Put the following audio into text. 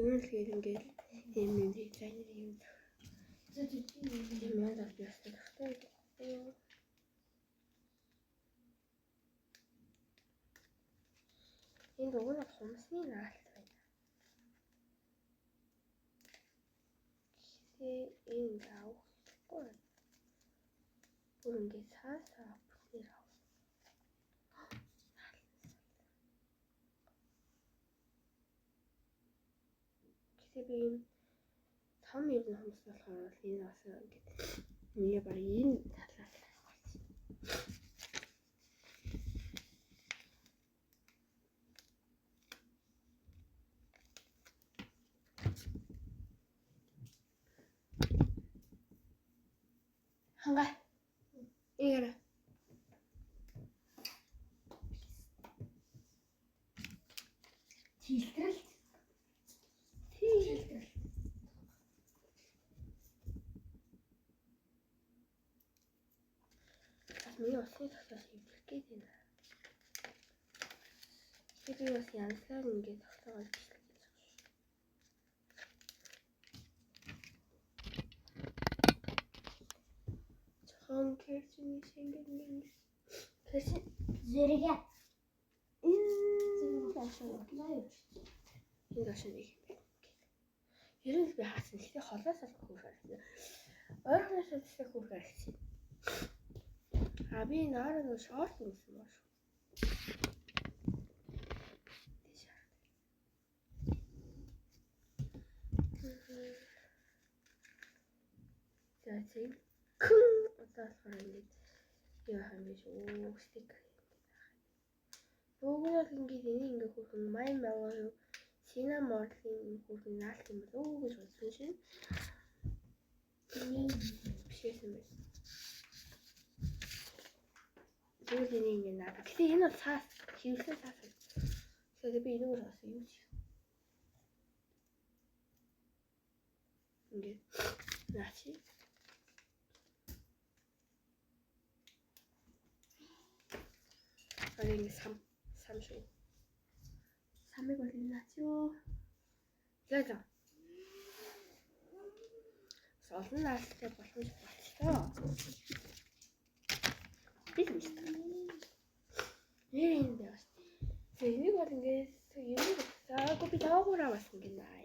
Ер нь л гээд ингээд юм юм дизайнер юм юм яа би бас дуртай. Энэ уг нь хумсны наалт байна. Гэхдээ энэ авах хэрэггүй. Бүр ингээд цаасаа бүхнээр авах. Гэхдээ би ийм том ер нь хумс болохоор бол энэ бас ингээд миний баг энэ талаас л авах. Ханга. Игара. Тэлтрэлт. Тий. Тэлтрэлт. Бас миний усны тогтоос хэвлэх гээд байна. Тэгэхээр би бас янзлаар ингээд тогтоогоод бичлэг хийж байгаа шүү. Жохон кэрчний шингэн ингээд кэрчин Зэрэг. энэ доош энэ доош нэг юм байна. Ер нь л би хаасан. Гэхдээ холоос л хөөх харагдсан. Ойрхоноос л хөөх харагдсан. А би наараа нөгөө шорт өмсөн баа шүү. Тийш харагдав. За тийм. Күн одоо болохоор ингээд юу юм биш үү? Стикер ингээд авах. Уг нь бол ингээд энийг ингээд хөрхөн My Mellow Cinnamon-ийн хөрхөн наалт юм болов уу гэж бодсон шин. Биш байсан байна. Зүгээр энийг ингээд наа. Гэтэ энэ бол цаас, хэвлэн цаас. Тэгэхээр би энэгээр бас юу ч ингээд наачи. Аа ингээд сам сам шүү. Самыг бол энэ наач юу. За за. Бас олон наалтай боломж болчлоо. Би л мэдсэн. Нэр энэ дээ бас. Тэгээ энийг бол ингээд юм заагүй би доогоороо бас ингээд наа.